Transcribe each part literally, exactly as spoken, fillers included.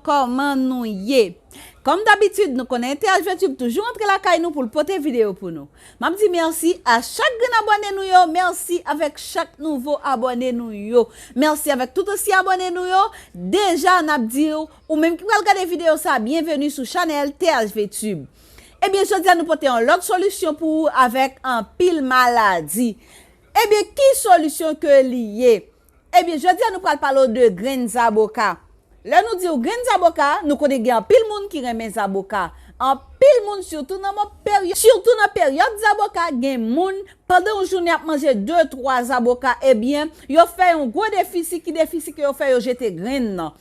Kòman nou ye? Kòm dabitid, nou konnen T H V Tube toujou antre lakay nou pou l pote videyo pou nou. M ap di mèsi a chak grenn abòne nou yo, mèsi avèk chak nouvo abòne nou yo, mèsi avèk tout ansyen abòne nou yo. Deja, n ap di w, ou menm ki pral gade videyo sa, byenveni sou chanèl T H V Tube. Ebyen, jodi a nou pote yon lòt solisyon pou ou avèk anpil maladi. Ebyen, ki solisyon ke li ye? Ebyen, jodi a nou pral pale w de grenn zaboka. Lè nou di w grenn zaboka, nou konnen gen anpil moun ki renmen zaboka. Anpil moun, sitou nan mo-, peryòd, sitou nan peryòd zaboka, gen moun, pandan yon jounen ap manje de, twa zaboka, ebyen, yo fè yon gwo defisi, ki defisi ke yo fè, yo jete grenn nan.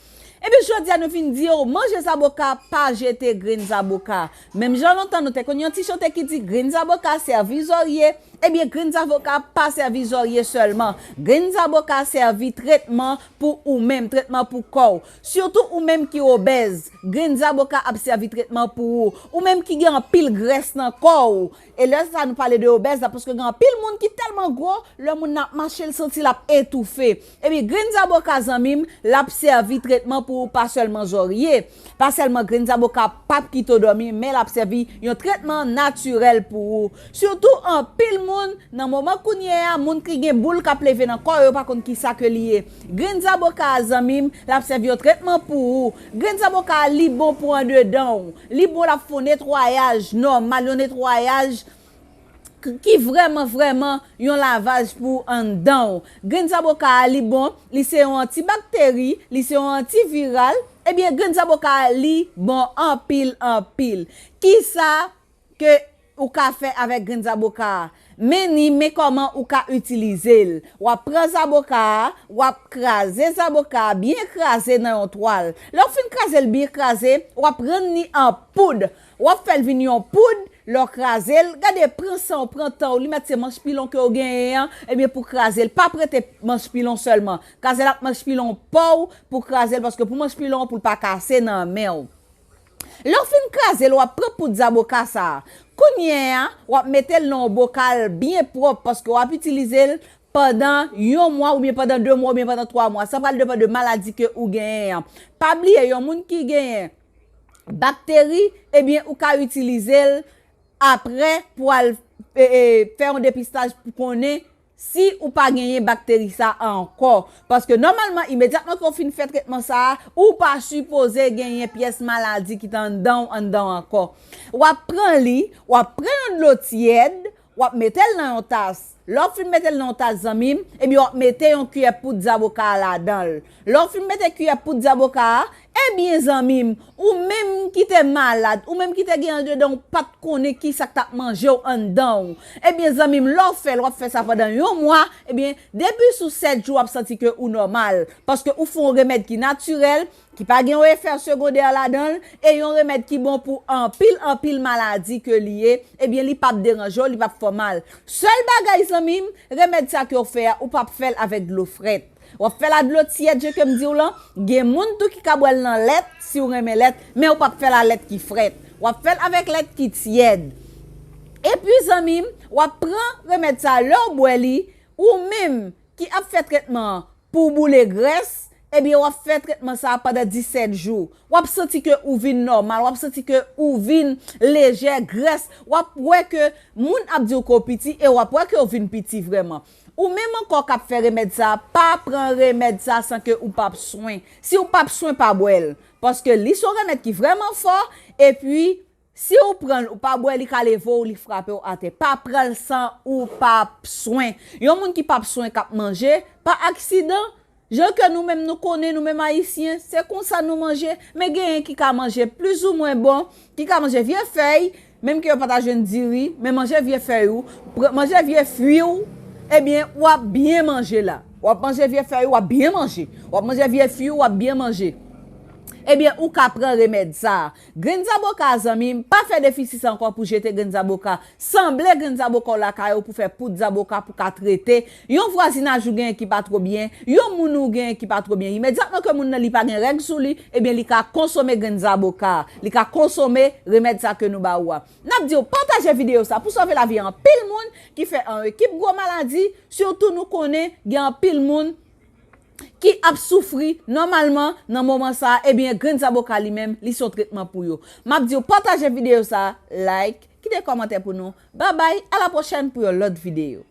Ebyen, jodi a nou vin di w, manje zaboka, pa jete grenn zaboka. Menm jan lontan nou te konn yon ti chante ki di, grenn zaboka sèvi zòrye, ebyen, grenn zaboka pa sèvi zòrye sèlman. Grenn zaboka sèvi tretman pou ou menm, tretman pou kò w. Sitou ou menm ki obèz, grenn zaboka ap sèvi tretman pou ou. Ou menm ki gen anpil grès nan kò w. E lè sa nou pale de obèz la, paske gen anpil moun ki tèlman gwo, lè moun nan ap mache, l santi l ap etoufe. Ebyen, grenn zaboka, zanmi m, l ap sèvi tretman pou ou, pa sèlman zòrye. Pa sèlman grenn zaboka p ap kite w dòmi, men l ap sèvi yon tretman natirèl pou ou. Sitou anpil moun, nan moman kounye a, moun ki gen boul k ap leve nan kò yo, yo pa konn ki sa ke li ye. Grenn zaboka a, zanmi m, l ap sèvi yon tretman pou ou. Grenn zaboka a, li bon pou andedan w. Li bon, l ap fè yon netwayaj nòmal, yon netwayaj k-, ki vrèman, vrèman yon lavaj pou anndan w. Grenn zaboka a, li bon, li se yon antibakteri, li se yon antiviral. Ebyen, grenn zaboka a, li bon anpil, anpil. Kisa ke ou ka fè avèk grenn zaboka a? Men ni, men kòman ou ka itilize l. W ap pran zaboka a, w ap kraze zaboka a, byen kraze nan yon twal. Lè w fin kraze l byen kraze, w ap rann ni an poud. W ap fè l vin yon poud, lè w kraze l, gade, pran san w, pran tan w, li mèt se manch pilon ke w genyen an, ebyen, pou kraze l. Pa prete manch pilon sèlman. Kraze l ak manch pilon pa w pou kraze l, paske pou manch pilon an, pou l pa kase nan men w. Lè w fin kraze l, w ap pran poud zaboka sa a. Kounye a, w ap mete l nan yon bokal byen pwòp, paske w ap itilize l pandan yon mwa, oubyen pandan de mwa, oubyen pandan twa mwa. Sa pral depann de maladi ke ou genyen an. Pa bliye, yon moun ki genyen bakteri, ebyen, ou ka itilize l apre pou al, e, e, fè yon depistaj pou konnen si ou pa genyen bakteri sa a ankò. Paske nòmalman, imedyatman ke w fin fè tretman sa a, ou pa sipoze genyen pyès maladi ki t anndan w, anndan w ankò. W ap pran li, w ap pran yon dlo tyèd, w ap mete l nan yon tas. Lè w fin mete l nan yon tas, zanmi m, ebyen, w ap mete yon kiyè poud zaboka a ladan l. Lè w fin mete kiyè poud zaboka a, ebyen, zanmi m, ou menm ki te malad, ou menm ki te gen andedan w, pa t konnen ki sa k t ap manje w anndan w. Ebyen, zanmi m, lè w fè l, w ap fè sa pandan yon mwa, ebyen, depi sou sèt jou, w ap santi ke ou nòmal. Paske ou fè yon remèd ki natirèl, ki pa gen yon efè segondè ladan l, e yon remèd ki bon pou anpil, anpil maladi ke li ye, ebyen, li p ap deranje w, li p ap fè w mal. Sèl bagay, zanmi m, remèd sa ke w fè a, ou p ap fè l avèk dlo frèt. W ap fè l ak dlo tyèd, jan ke m di w lan. Gen moun tou ki ka bwè l nan lèt, si w renmen lèt, men w p ap fè l ak lèt ki frèt. W ap fè l avèk lèt ki tyèd. Epi, zanmi m, w ap pran remèd sa, lè w bwè li, ou menm ki ap fè tretman an pou w boule grès, ebyen, w ap fè tretman sa a pandan disèt jou. W ap santi ke ou vin nòmal, w ap santi ke ou vin lejè, grès, w ap wè ke moun ap di w ke w piti e w ap wè ke w vin piti vrèman. Ou menm ankò k ap fè remèd sa a, pa pran remèd sa a san ke ou p ap swen. Si w p ap swen, pa bwè l. Paske li se yon remèd ki vrèman fò, epi si w pran l, ou pa bwè, li ka leve w, li frape w atè. Pa pran l san ou p ap swen. Yon moun ki p ap swen k ap manje, pa aksidan, jan ke nou menm nou konnen, nou menm Ayisyen, se konsa nou manje, men genyen ki ka manje plizoumwen bon, ki ka manje vye fèy, menm ke yo pa ta jwenn diri, men manje vye fèy ou, pran, manje vye fwi w, ebyen, w ap byen manje la. W ap manje vye fèy ou, w ap byen manje. W ap manje vye fwi ou, w ap byen manje. Ebyen, ou ka pran remèd sa a. Grenn zaboka, zanmi m, pa fè defisi sa ankò pou jete grenn zaboka. Sanble grenn zaboka w lakay ou pou fè poud zaboka pou ka trete yon vwazinaj ou genyen ki pa twò byen, yon moun ou genyen ki pa twò byen. Imedyatman ke moun nan li pa gen règ sou li, ebyen, li ka konsome grenn zaboka, li ka konsome remèd sa ke nou ba ou a. N ap di w pataje videyo sa pou sove lavi anpil moun ki fè an ekip gwo maladi, sitou nou konnen gen anpil moun ki ap soufri nòmalman nan moman sa, ebyen, grenn zaboka li menm, li se yon tretman pou yo. M ap di w pataje videyo sa, like, kite kòmantè pou nou. Babay, a la pwochèn pou yon lòt videyo.